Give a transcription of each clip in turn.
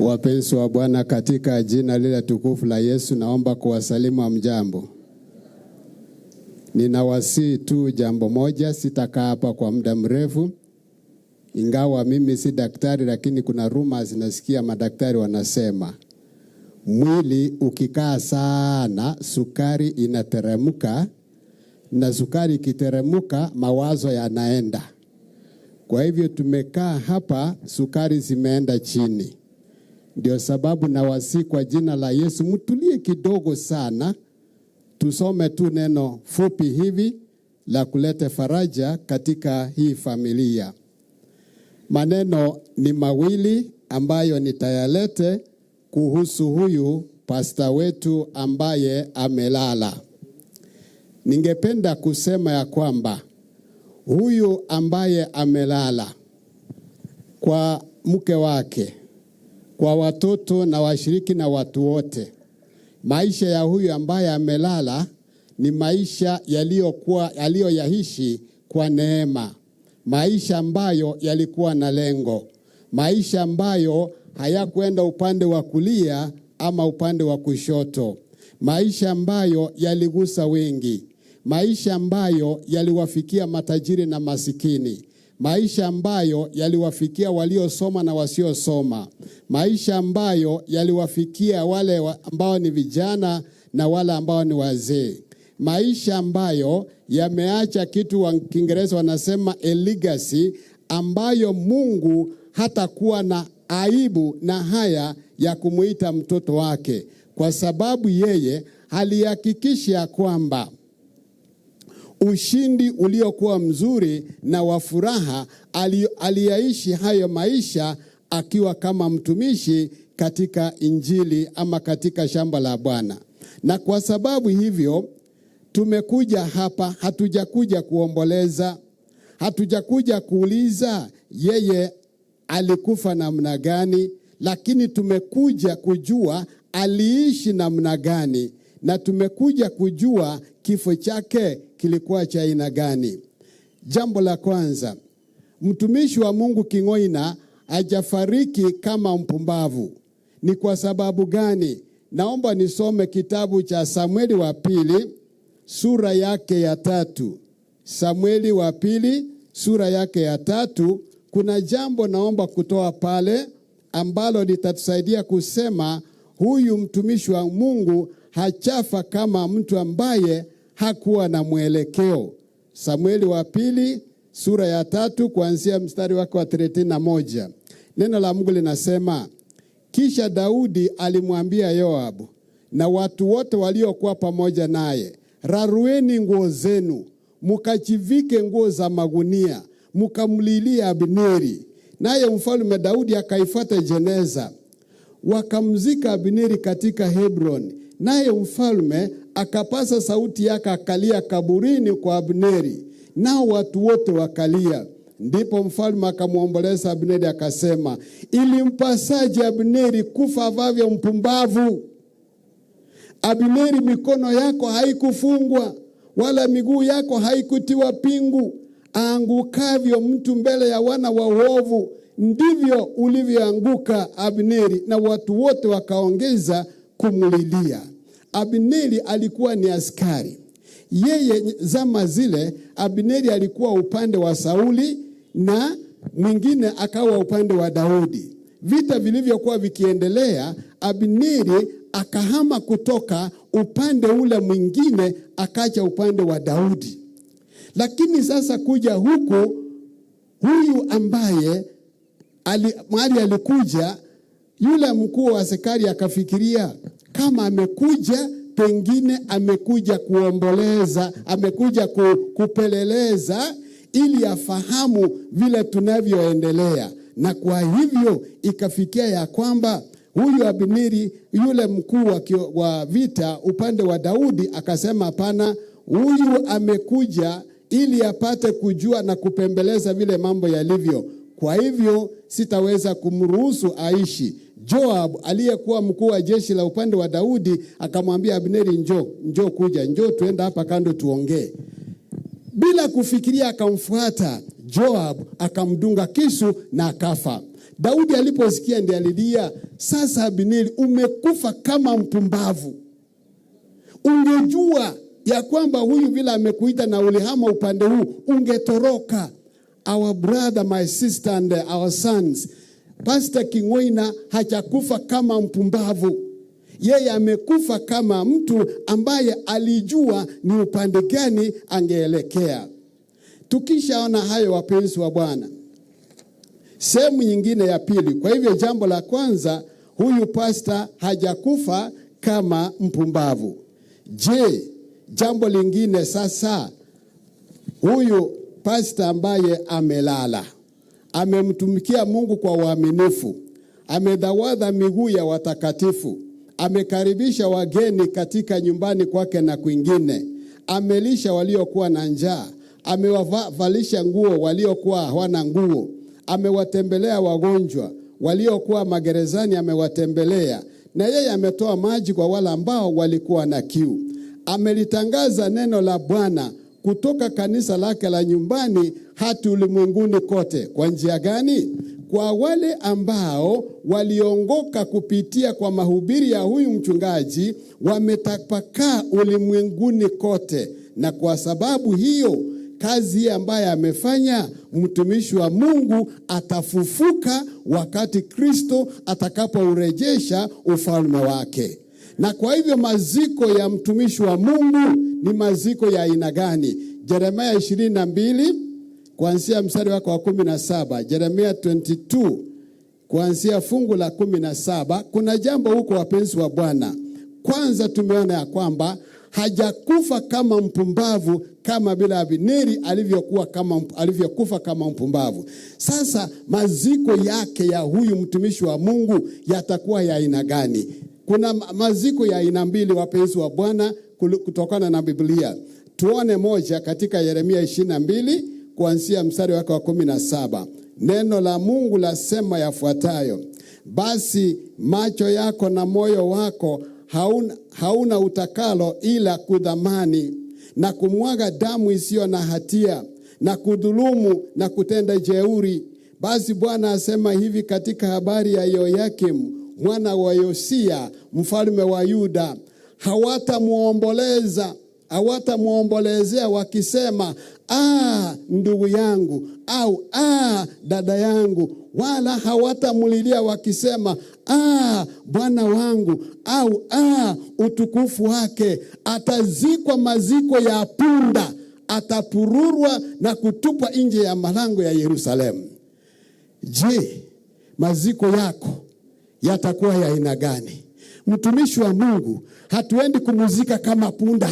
Wapenzi wa Bwana, katika jina lile tukufu la Yesu, naomba kuwasalimu hamjambo. Ninawasihi tu jambo moja, sitakaa hapa kwa muda mrefu, ingawa mimi si daktari, lakini kuna rumors nasikia madaktari wanasema mwili ukikaa sana, sukari inateremka, na sukari ikiteremka, mawazo yanaenda. Kwa hivyo tumekaa hapa, sukari zimeenda chini. Ndio sababu nawasihi kwa jina la Yesu, mtulie kidogo sana, tusome tu neno fupi hivi la kuleta faraja katika hii familia. Maneno ni mawili ambayo nitayalete kuhusu huyu pasta wetu ambaye amelala. Ningependa kusema ya kwamba huyu ambaye amelala, kwa mke wake, kwa watoto na washiriki na watu wote, maisha ya huyu ambaye amelala ni maisha yaliyokuwa yaliyoyaishi kwa neema, maisha ambayo yalikuwa na lengo, maisha ambayo hayakwenda upande wa kulia ama upande wa kushoto, maisha ambayo yaligusa wengi, maisha ambayo yaliwafikia matajiri na masikini, maisha ambayo yaliwafikia waliosoma na wasiosoma, maisha ambayo yaliwafikia wale ambao ni vijana na wale ambao ni wazee, maisha ambayo yameacha kitu wa Kiingereza wanasema a legacy, ambayo Mungu hatakuwa na aibu na haya ya kumuita mtoto wake, kwa sababu yeye alihakikisha kwamba ushindi uliokuwa mzuri na wa furaha aliyaishi hayo maisha akiwa kama mtumishi katika Injili ama katika shamba la Bwana. Na kwa sababu hivyo tumekuja hapa, hatujakuja kuomboleza, hatujakuja kuuliza yeye alikufa namna gani, lakini tumekuja kujua aliishi namna gani, na tumekuja kujua kifo chake kilikuwa cha aina gani. Jambo la kwanza, mtumishi wa Mungu King'oina hajafariki kama mpumbavu. Ni kwa sababu gani? Naomba nisome kitabu cha Samueli wa pili sura yake ya 3. Samueli wa pili sura yake ya 3. Kuna jambo naomba kutoa pale ambalo litatusaidia kusema huyu mtumishi wa Mungu hachafa kama mtu ambaye hakuwa na mwelekeo. Samueli wa pili sura ya 3 kuanzia mstari wake wa 31. Neno la Mungu linasema, kisha Daudi alimwambia Yoabu na watu wote waliokuwa pamoja naye, rarueni nguo zenu, mukajivike nguo za magunia, mukamlilia Abneri. Naye mfalme Daudi akaifuata jeneza. Wakamzika Abneri katika Hebron. Naye mfalme akapasa sauti yake akalia kaburini kwa Abneri, nao watu wote wakalia. Ndipo mfalme akamwomboleza Abneri akasema, ilimpasaje Abneri kufa avavyo mpumbavu? Abneri, mikono yako haikufungwa wala miguu yako haikutiwa pingu. Aangukavyo mtu mbele ya wana wa uovu, ndivyo ulivyoanguka Abneri. Na watu wote wakaongeza kumlilia. Abneri alikuwa ni askari. Yeye zama zile Abneri alikuwa upande wa Sauli na mwingine akawa upande wa Daudi. Vita vilivyokuwa vikiendelea, Abneri akahama kutoka upande ule mwingine akaja upande wa Daudi. Lakini sasa kuja huku, huyu ambaye mahali alikuja, yule mkuu wa askari akafikiria kama amekuja pengine amekuja kuomboleza, amekuja kupeleleza ili afahamu vile tunavyoendelea. Na kwa hivyo ikafikia ya kwamba huyu Abneri, yule mkuu wa vita upande wa Daudi, akasema hapana, huyu amekuja ili apate kujua na kupembeleza vile mambo yalivyo. Kwa hivyo sitaweza kumruhusu aishi. Joab aliyekuwa mkuu wa jeshi la upande wa Daudi akamwambia Abneri, njoo, njoo kuja, njoo tuenda hapa kando tuongee. Bila kufikiria akamfuata Joab, akamdunga kisu na akafa. Daudi aliposikia ndiye alilia, sasa Abineri, umekufa kama mpumbavu. Ungejua ya kwamba huyu vile amekuita na ulihama upande huu, ungetoroka. Our brother, my sister and our sons, Pastor King'oina hajakufa kama mpumbavu. Yeye amekufa kama mtu ambaye alijua ni upande gani angeelekea. Tukishaona hayo, wapenzi wa Bwana, sehemu nyingine ya pili. Kwa hivyo jambo la kwanza, huyu pasta hajakufa kama mpumbavu. Je, jambo lingine sasa, huyu pasta ambaye amelala, amemtumikia Mungu kwa uaminifu, amedhawadha miguu ya watakatifu, amekaribisha wageni katika nyumbani kwake na kwingine, amelisha waliokuwa na njaa, amewavalisha nguo waliokuwa hawana nguo, amewatembelea wagonjwa waliokuwa magerezani, amewatembelea na yeye ametoa maji kwa wale ambao walikuwa na kiu. Amelitangaza neno la Bwana kutoka kanisa lake la nyumbani hata ulimwenguni kote. Kwa njia gani? Kwa wale ambao waliongoka kupitia kwa mahubiri ya huyu mchungaji, wametapakaa ulimwenguni kote, na kwa sababu hiyo kazi ambayo amefanya mtumishi wa Mungu atafufuka wakati Kristo atakapourejesha ufalme wake. Na kwa hivyo maziko ya mtumishi wa Mungu ni maziko ya aina gani? Yeremia 22 kuanzia mstari wako wa 17, Yeremia 22 kuanzia fungu la 17. Kuna jambo huko, wapenzi wa Bwana. Kwanza tumeona ya kwamba hajakufa kama mpumbavu kama vile Abineri alivyokuwa kama alivyokufa kama mpumbavu. Sasa maziko yake ya huyu mtumishi wa Mungu yatakuwa ya aina gani? Kuna maziko ya aina mbili, wapenzi wa Bwana, kutokana na Biblia. Tuone moja katika Yeremia 22 kuanzia mstari wake wa 17. Neno la Mungu lasema yafuatayo: basi macho yako na moyo wako hauna utakalo ila kudhamani na kumwaga damu isiyo na hatia na kudhulumu na kutenda jeuri. Basi Bwana asema hivi katika habari ya Yoyakimu mwana wa Yosia mfalme wa Yuda, hawatamuomboleza hawatamuombolezea wakisema, ah, ndugu yangu, au ah, dada yangu, wala hawatamulilia wakisema, ah, bwana wangu, au ah, utukufu wake. Atazikwa maziko ya punda, atapururwa na kutupwa nje ya malango ya Yerusalemu. Je, maziko yako yatakuwa ya aina gani? Mtumishi wa Mungu hatuendi kumuzika kama punda.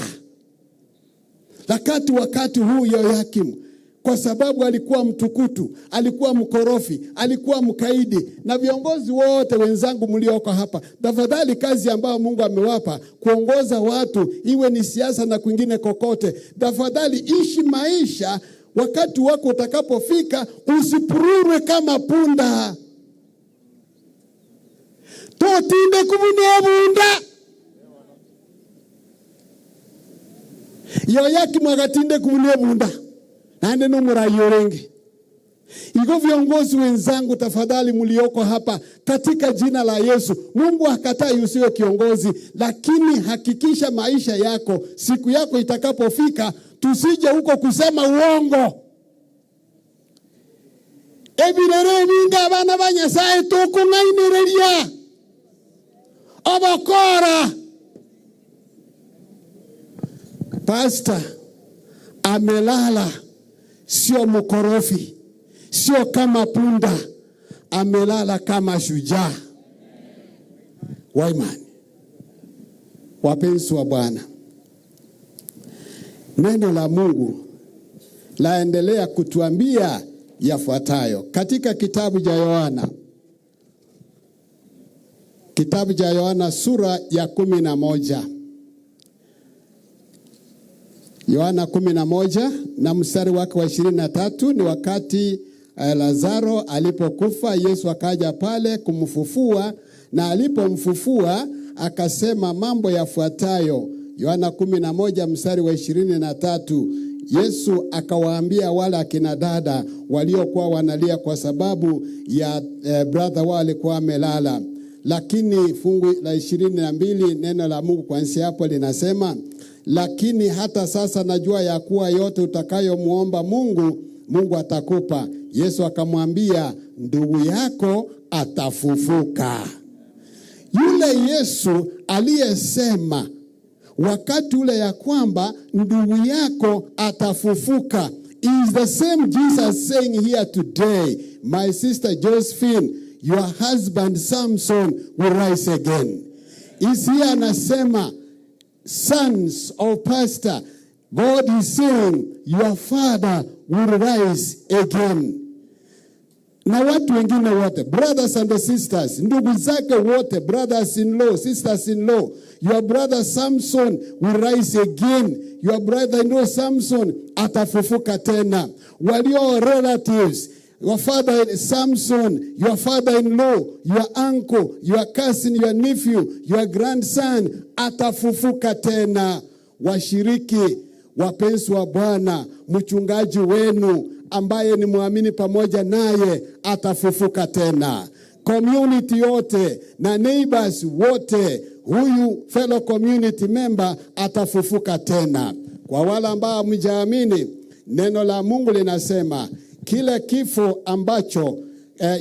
Lakati wakati huu Yoyakimu, kwa sababu alikuwa mtukutu, alikuwa mkorofi, alikuwa mkaidi, na viongozi wote wenzangu mlioko hapa, tafadhali, kazi ambayo Mungu amewapa kuongoza watu, iwe ni siasa na kwingine kokote, tafadhali ishi maisha, wakati wako utakapofika usipururwe kama punda. Totinde kubuna bunda. Yoyakimu agatinde kubuna bunda naende nomurayi orenge. Igo viongozi wenzangu, tafadhali mlioko hapa, katika jina la Yesu, Mungu hakatai usiwe kiongozi, lakini hakikisha maisha yako, siku yako itakapofika, tusije huko kusema uongo. Ebirere binga abana ba Nyasaye tukung'ainereria obokora. Pastor amelala, sio mkorofi, sio kama punda, amelala kama shujaa wa imani. Wapenzi wa Bwana, neno la Mungu laendelea kutuambia yafuatayo katika kitabu cha Yohana, kitabu cha Yohana sura ya 11. Yohana 11 na mstari wake wa 23 ni wakati Lazaro alipokufa, Yesu akaja pale kumfufua, na alipomfufua akasema mambo yafuatayo. Yohana 11 mstari wa 23, Yesu akawaambia wale akina dada waliokuwa wanalia kwa sababu ya brother wao alikuwa amelala. Lakini fungu la 22, neno la Mungu kuanzia hapo linasema, "Lakini hata sasa najua ya kuwa yote utakayomuomba Mungu, Mungu atakupa." Yesu akamwambia, "Ndugu yako atafufuka." Yule Yesu aliyesema wakati ule ya kwamba ndugu yako atafufuka is the same Jesus saying here today, "My sister Josephine, your husband Samson will rise again." Is here anasema, "Sons of pastor, God is saying your father will rise again." Na watu wengine wote, brothers and sisters, ndugu zake wote, brothers in law, sisters in law, your brother Samson will rise again. Your brother in law Samson atafufuka tena. Walio relatives, your father Samson, your father-in-law, your uncle, your cousin, your nephew, your grandson atafufuka tena. Washiriki, wapenzi wa Bwana, mchungaji wenu ambaye ni mwamini pamoja naye atafufuka tena. Community yote na neighbors wote, huyu fellow community member atafufuka tena. Kwa wale ambao hamjaamini, neno la Mungu linasema kile kifo ambacho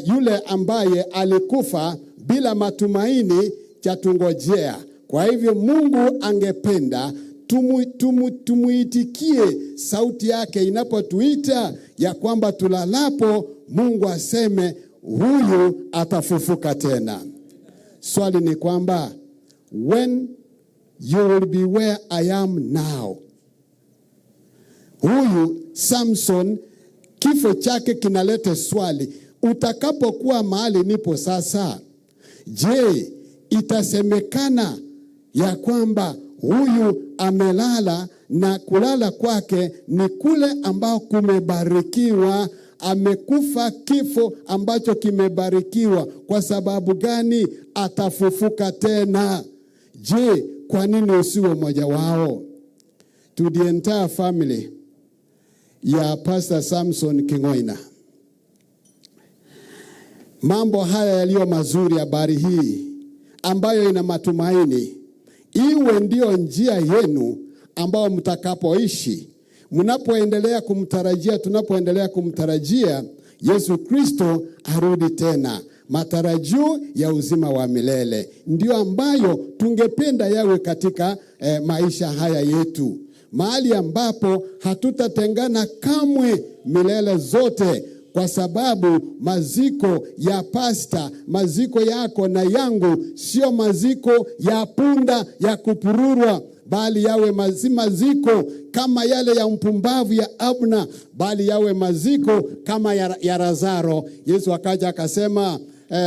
yule ambaye alikufa bila matumaini chatungojea. Kwa hivyo Mungu angependa tumuitikie sauti yake inapotuita ya kwamba tulalapo, Mungu aseme huyu atafufuka tena. Swali ni kwamba, when you will be where I am now? Huyu Samson kifo chake kinaleta swali, utakapokuwa mahali nipo sasa, je, itasemekana ya kwamba huyu amelala na kulala kwake ni kule ambao kumebarikiwa, amekufa kifo ambacho kimebarikiwa? Kwa sababu gani? Atafufuka tena. Je, kwa nini usiwe mmoja wao? To the entire family ya Pastor Samson Kingoina, mambo haya yaliyo mazuri, habari hii ambayo ina matumaini, iwe ndiyo njia yenu ambao mtakapoishi, mnapoendelea kumtarajia, tunapoendelea kumtarajia Yesu Kristo arudi tena. Matarajio ya uzima wa milele ndio ambayo tungependa yawe katika maisha haya yetu, mahali ambapo hatutatengana kamwe milele zote, kwa sababu maziko ya pasta, maziko yako na yangu sio maziko ya punda ya kupururwa, bali yawe maziko kama yale ya mpumbavu ya Abna, bali yawe maziko kama ya Lazaro. Yesu akaja akasema,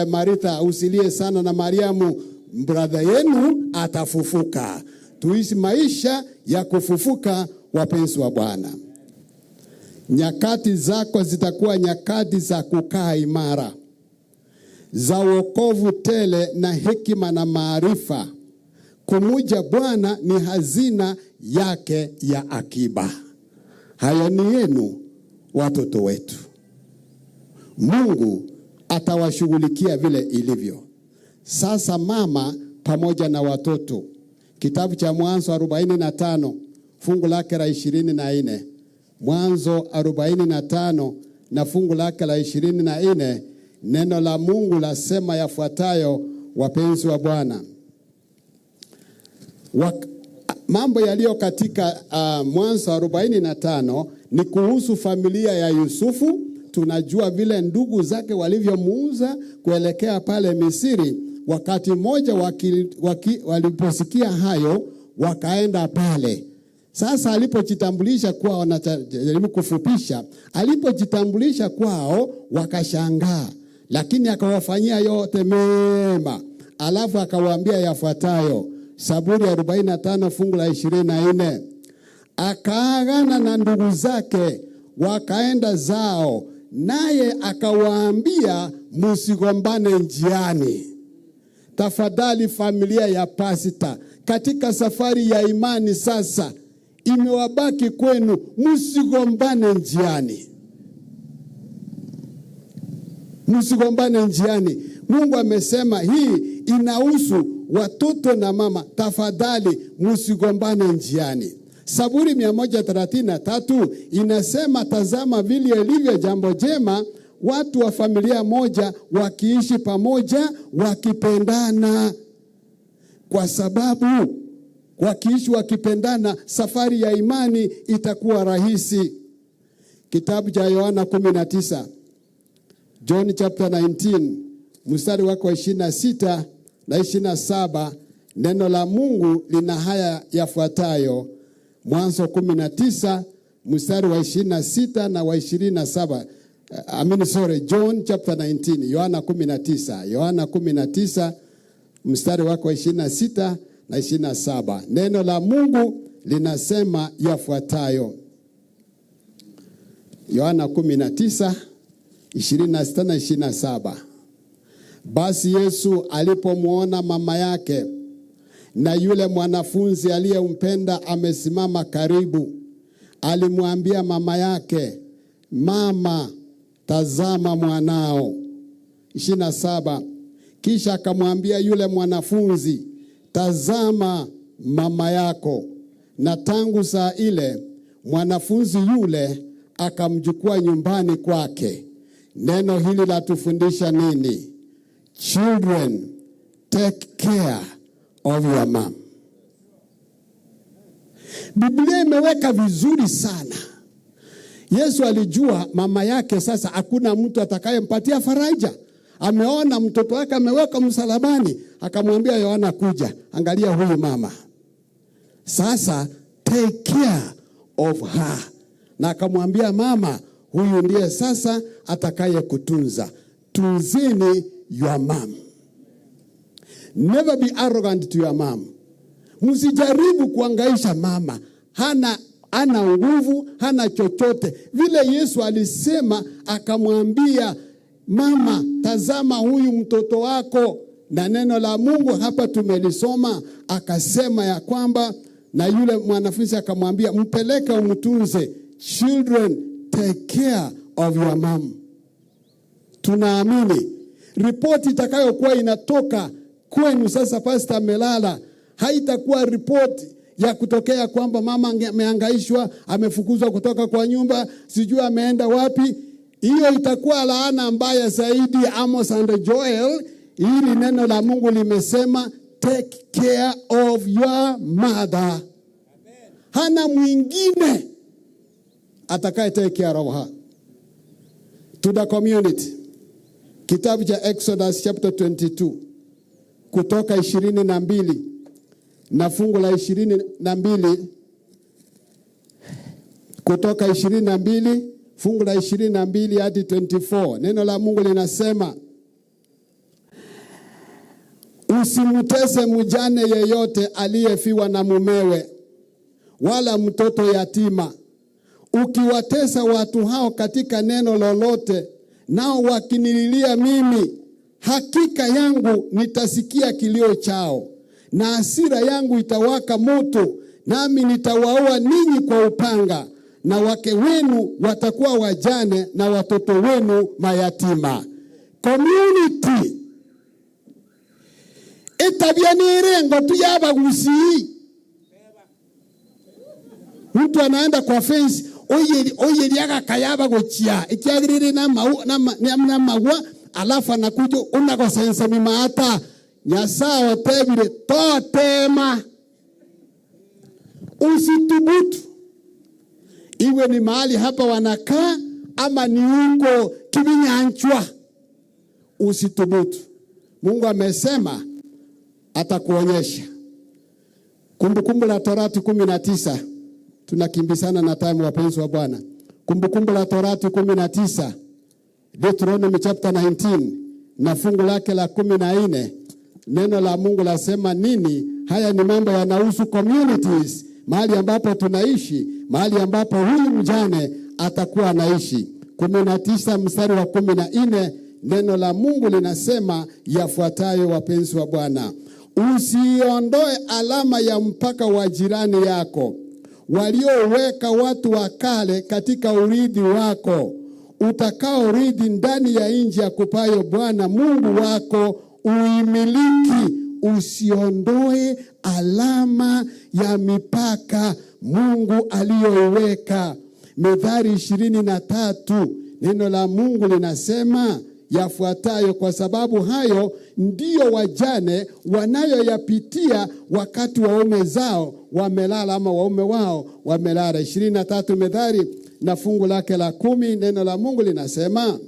"Maritha, usilie sana na Mariamu, brother yenu atafufuka." Tuishi maisha ya kufufuka, wapenzi wa Bwana. Nyakati zako zitakuwa nyakati za kukaa imara, za wokovu tele na hekima na maarifa. Kumuja Bwana ni hazina yake ya akiba. Haya ni yenu, watoto wetu. Mungu atawashughulikia vile ilivyo. Sasa mama pamoja na watoto, kitabu cha Mwanzo 45 fungu lake la 24. Mwanzo 45 na fungu lake la 24, neno la Mungu lasema yafuatayo, wapenzi wa Bwana. Mambo yaliyo katika Mwanzo 45 ni kuhusu familia ya Yusufu. Tunajua vile ndugu zake walivyomuuza kuelekea pale Misri. Wakati mmoja waliposikia hayo wakaenda pale. Sasa alipojitambulisha kwao, wanajaribu kufupisha, alipojitambulisha kwao wakashangaa, lakini akawafanyia yote mema, alafu akawaambia yafuatayo. Zaburi 45 fungu la 24, akaagana na ndugu zake wakaenda zao, naye akawaambia, "Msigombane njiani." Tafadhali familia ya pasta, katika safari ya imani sasa Imewabaki kwenu, msigombane njiani, msigombane njiani. Mungu amesema hii inahusu watoto na mama, tafadhali msigombane njiani. Zaburi 133 inasema, tazama vile ilivyo jambo jema watu wa familia moja wakiishi pamoja wakipendana, kwa sababu wakiishi wakipendana, safari ya imani itakuwa rahisi. Kitabu cha Yohana 19, John chapter 19, mstari wako wa 26 na 27, neno la Mungu lina haya yafuatayo. Mwanzo 19 mstari wa 26 na wa 27. I mean, sorry, John chapter 19, Yohana 19, Yohana 19 mstari wako wa 26 na 27. Neno la Mungu linasema yafuatayo. Yohana 19 26 na 27. Basi Yesu alipomwona mama yake na yule mwanafunzi aliyempenda amesimama karibu, alimwambia mama yake, "Mama, tazama mwanao." 27. Kisha akamwambia yule mwanafunzi, "Tazama mama yako." Na tangu saa ile mwanafunzi yule akamchukua nyumbani kwake. Neno hili latufundisha nini? Children, take care of your mom. Biblia imeweka vizuri sana. Yesu alijua mama yake sasa hakuna mtu atakayempatia faraja. Ameona mtoto wake ameweka msalabani, akamwambia Yohana, kuja, angalia huyu mama. Sasa take care of her. Na akamwambia mama, huyu ndiye sasa atakaye kutunza. Tunzeni your mom. Never be arrogant to your mom. Msijaribu kuangaisha mama. Hana nguvu, hana chochote. Vile Yesu alisema, akamwambia mama, tazama huyu mtoto wako. Na neno la Mungu hapa tumelisoma, akasema ya kwamba, na yule mwanafunzi akamwambia, mpeleke umtunze. Children, take care of your mom. Tunaamini ripoti itakayokuwa inatoka kwenu sasa, pastor amelala, haitakuwa ripoti ya kutokea kwamba mama amehangaishwa, amefukuzwa kutoka kwa nyumba, sijui ameenda wapi. Hiyo itakuwa laana mbaya zaidi. Amos and Joel, hili neno la Mungu limesema take care of your mother. Hana mwingine atakaye take care of her. To the community. Kitabu cha Exodus chapter 22, Kutoka 22 na fungu la 22, Kutoka 22 fungu la 22 hadi 24. Neno la Mungu linasema, usimtese mjane yeyote aliyefiwa na mumewe, wala mtoto yatima. Ukiwatesa watu hao katika neno lolote, nao wakinililia mimi, hakika yangu nitasikia kilio chao, na hasira yangu itawaka moto, nami nitawaua ninyi kwa upanga, na wake wenu watakuwa wajane na watoto wenu mayatima. Community etabia ni irengo tu yabagusi. Mtu anaenda kwa fence oyeliaga kayaba gochia ikiagirire na mau na na magwa, alafu anakuja unagosensa mimata. Nyasaye otebire totema, usitubutu. Iwe ni mahali hapa wanakaa ama ni huko Kibinyanchwa, usitubutu. Mungu amesema atakuonyesha. Kumbukumbu la Torati 19, tunakimbizana na time, wapenzi wa Bwana. Kumbukumbu la Torati 19, Deuteronomy chapter 19 na fungu lake la 14, neno la Mungu lasema nini? Haya ni mambo yanahusu communities, mahali ambapo tunaishi, mahali ambapo huyu mjane atakuwa anaishi. 19 mstari wa 14, neno la Mungu linasema yafuatayo, wapenzi wa Bwana: usiondoe alama ya mpaka wa jirani yako, walioweka watu wa kale katika urithi wako utakaorithi ndani ya nchi akupayo Bwana Mungu wako uimiliki. Usiondoe alama ya mipaka Mungu aliyoiweka. Methali 23, neno la Mungu linasema yafuatayo: kwa sababu hayo ndiyo wajane wanayoyapitia wakati waume zao wamelala, ama waume wao wamelala. 23 Methali na fungu lake la 10, neno la Mungu linasema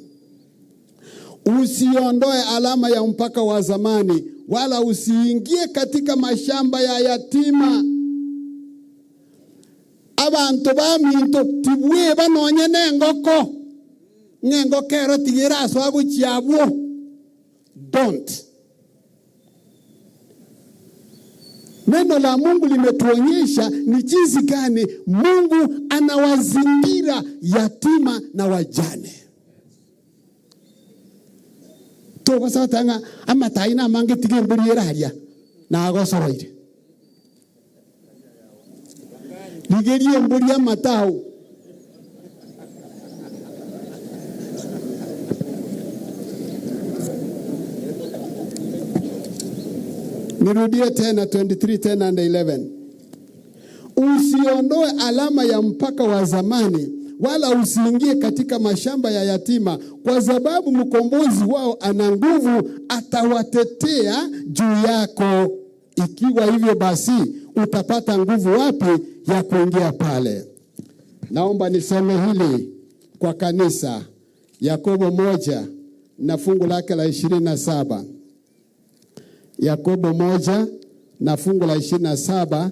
usiondoe alama ya mpaka wa zamani, wala usiingie katika mashamba ya yatima. Abantu baminto tibwe banonye nengoko ng'engoko ero tigera aswa gochiabwo. Don't. Neno la Mungu limetuonyesha ni jinsi gani Mungu anawazingira yatima na wajane. Togosatanga amatai na amange tige embori eraria nagosoroire rigerie embori amatau. Nirudie tena 23:10 and 11. Usiondoe alama ya mpaka wa zamani, wala usiingie katika mashamba ya yatima, kwa sababu mkombozi wao ana nguvu, atawatetea juu yako. Ikiwa hivyo basi, utapata nguvu wapi ya kuingia pale? Naomba niseme hili kwa kanisa. Yakobo 1 na fungu lake la 27. Yakobo 1 na fungu la 27,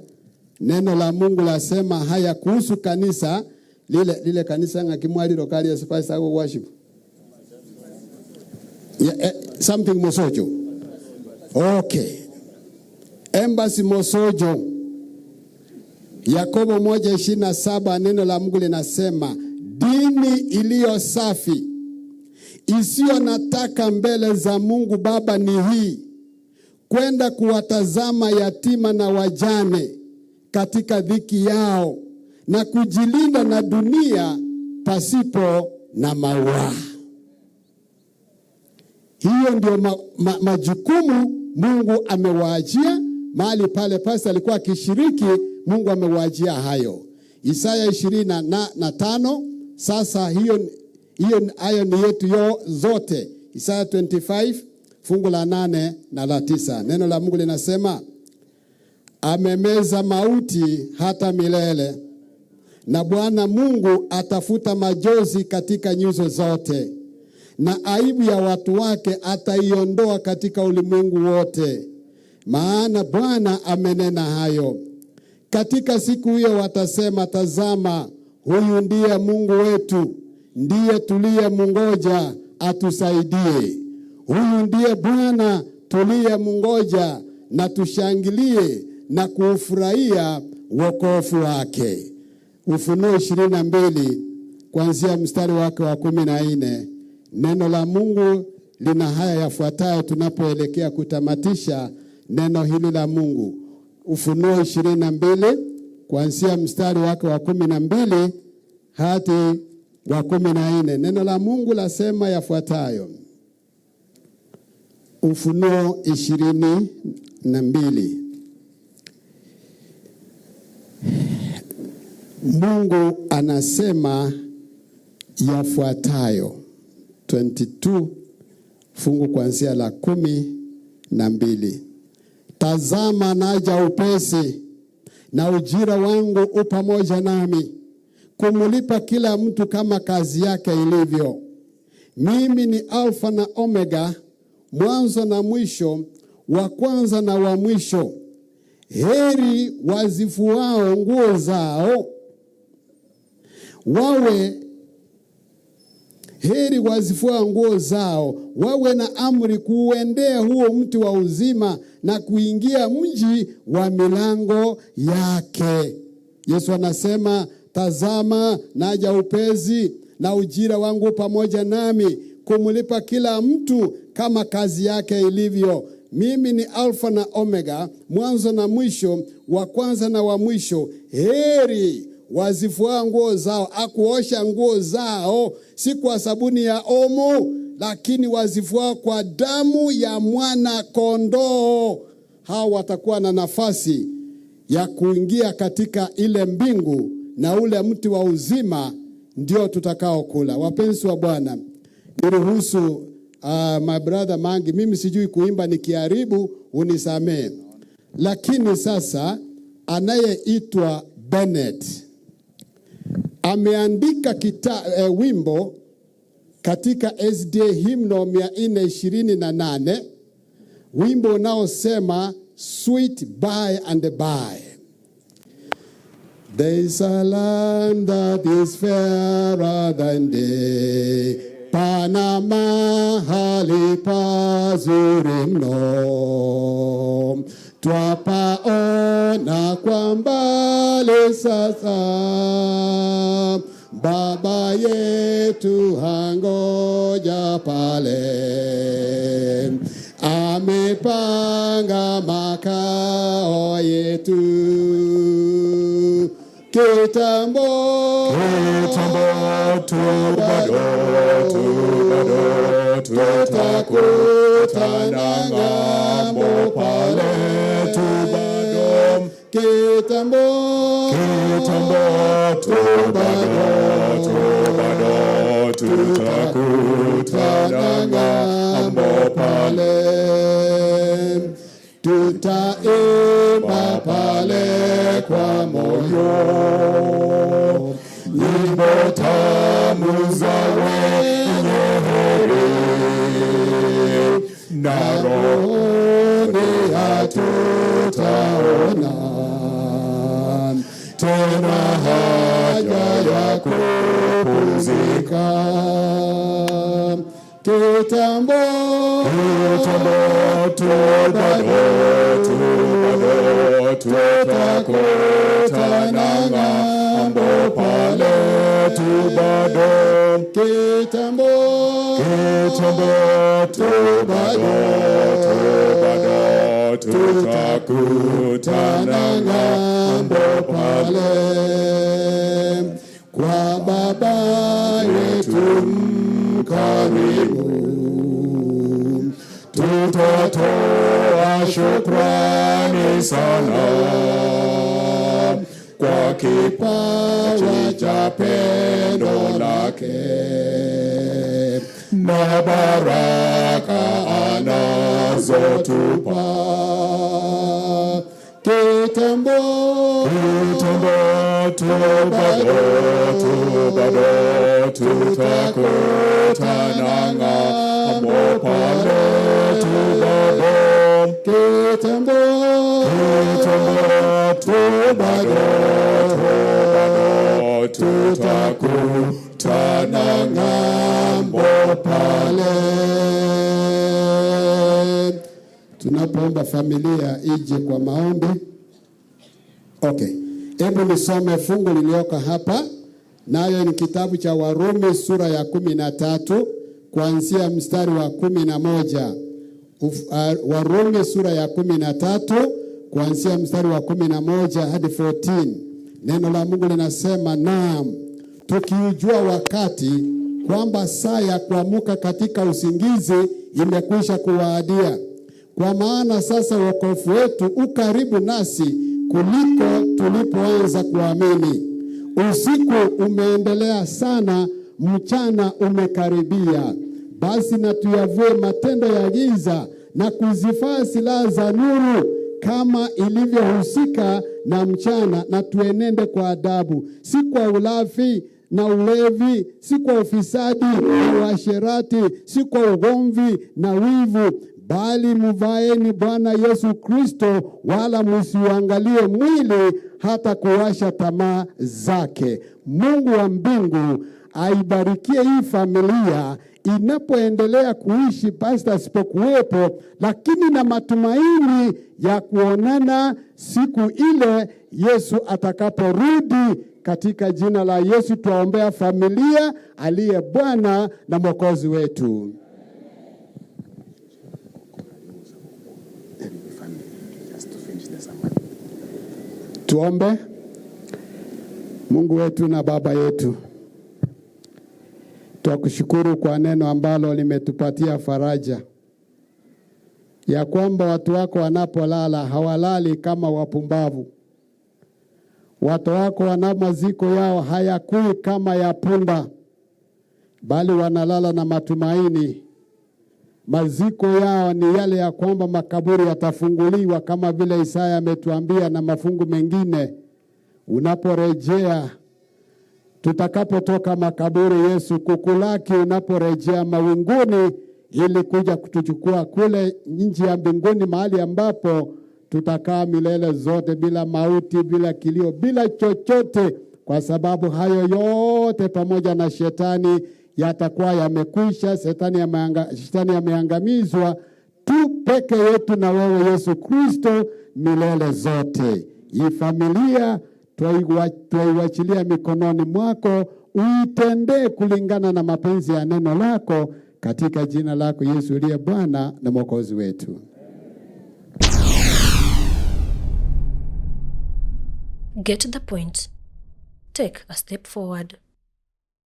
neno la Mungu lasema haya kuhusu kanisa lile, lile kanisa ngakimwaliro kali ya spice ako worship. Yeah, something Mosojo. Okay. Embassy Mosojo. Yakobo 1:27, neno la Mungu linasema dini iliyo safi isiyo na taka mbele za Mungu Baba ni hii, kwenda kuwatazama yatima na wajane katika dhiki yao na kujilinda na dunia pasipo na mawaa. Hiyo ndio majukumu Mungu amewaachia. Mahali pale pasi alikuwa akishiriki, Mungu amewaachia hayo. Isaya 25, sasa hiyo hayo ni yetu yo zote. Isaya 25 fungu la 8 na la 9. Neno la Mungu linasema amemeza mauti hata milele, na Bwana Mungu atafuta majozi katika nyuso zote, na aibu ya watu wake ataiondoa katika ulimwengu wote, maana Bwana amenena hayo. Katika siku hiyo watasema, tazama, huyu ndiye Mungu wetu, ndiye tuliyemngoja atusaidie. Huyu ndiye Bwana tuliyemngoja, na tushangilie na kuufurahia wokovu wake. Ufunuo 22 kuanzia mstari wake wa 14. Neno la Mungu lina haya yafuatayo tunapoelekea kutamatisha neno hili la Mungu. Ufunuo 22 kuanzia mstari wake wa 12 hadi wa 14. Neno la Mungu lasema yafuatayo. Ufunuo 22. Mungu anasema yafuatayo. 22 fungu kuanzia la 12. Tazama naja upesi, na ujira wangu u pamoja nami, kumulipa kila mtu kama kazi yake ilivyo. Mimi ni Alfa na Omega, mwanzo na mwisho, wa kwanza na wa mwisho. Heri wazifuao nguo zao, wawe heri wazifuao nguo zao, wawe na amri kuuendea huo mti wa uzima na kuingia mji wa milango yake. Yesu anasema, tazama naja upesi, na ujira wangu pamoja nami, kumlipa kila mtu kama kazi yake ilivyo. Mimi ni Alfa na Omega, mwanzo na mwisho, wa kwanza na wa mwisho. Heri wazifua nguo zao, akuosha nguo zao si kwa sabuni ya Omo, lakini wazifua kwa damu ya mwana kondoo. Hao watakuwa na nafasi ya kuingia katika ile mbingu na ule mti wa uzima ndio tutakaokula. Wapenzi wa Bwana, niruhusu my brother Mangi, mimi sijui kuimba, nikiharibu unisamee. Lakini sasa anayeitwa Bennett ameandika wimbo katika SDA hymnal 428, wimbo unaosema "Sweet By and By". There is a land that is fairer than day. Pana mahali pazuri mno, twapaona kwa mbali sasa. Baba yetu hangoja pale, amepanga makao yetu kitambo. Kitambo tu bado, tu bado, tutakutana ng'ambo pale, tu bado. Kitambo. Kitambo tu bado, tu bado, tutakutana ng'ambo pale. Tutaimba pale kwa moyo nyimbo tamu za wenye heri, na rohoni hatutaona tena haja ya kupumzika. Kitambo. Kitambo tu bado, tu bado, tutakutana ng'ambo pale, tu bado. Kitambo. Kitambo tu bado, tu bado, tutakutana ng'ambo pale. Kwa Baba yetu mkarimu, tutatoa shukrani sana kwa kipaji cha pendo lake na baraka anazotupa. Kitambo. Kitambo tu bado, tu bado, tutakutana ng'ambo pale, tu bado. Kitambo. Kitambo tu bado, tu bado, tutakutana ng'ambo pale. Tunapoomba familia ije kwa maombi. Okay, hebu nisome fungu lililoko hapa, nayo ni kitabu cha Warumi sura ya 13 kuanzia mstari wa 11. Warumi sura ya 13 kuanzia mstari wa 11 hadi 14. Neno la Mungu linasema, naam, tukiujua wakati kwamba saa ya kuamuka katika usingizi imekwisha kuwaadia. Kwa maana sasa wokovu wetu ukaribu nasi kuliko tulipoanza kuamini. Usiku umeendelea sana, mchana umekaribia. Basi na tuyavue matendo ya giza na kuzivaa silaha za nuru kama ilivyohusika na mchana, na tuenende kwa adabu, si kwa ulafi na ulevi, si kwa ufisadi na uasherati, si kwa ugomvi na wivu, bali mvaeni Bwana Yesu Kristo, wala msiuangalie mwili hata kuwasha tamaa zake. Mungu wa mbingu aibarikie hii familia inapoendelea kuishi pasta asipokuwepo, lakini na matumaini ya kuonana siku ile Yesu atakaporudi. Katika jina la Yesu twaombea familia aliye Bwana na Mwokozi wetu. Tuombe. Mungu wetu na Baba yetu, twakushukuru kwa neno ambalo limetupatia faraja ya kwamba watu wako wanapolala hawalali kama wapumbavu. Watu wako wana maziko yao hayakui kama ya punda, bali wanalala na matumaini. Maziko yao ni yale ya kwamba makaburi yatafunguliwa kama vile Isaya ametuambia na mafungu mengine. Unaporejea, tutakapotoka makaburi, Yesu kukulaki unaporejea mawinguni ili kuja kutuchukua kule nchi ya mbinguni, mahali ambapo tutakaa milele zote bila mauti, bila kilio, bila chochote, kwa sababu hayo yote pamoja na shetani yatakuwa yamekwisha. Shetani ameangamizwa tu peke yetu na wewe Yesu Kristo milele zote. Hii familia twaiwachilia mikononi mwako, uitendee kulingana na mapenzi ya neno lako, katika jina lako Yesu uliye Bwana na Mwokozi wetu. Get the point. Take a step forward.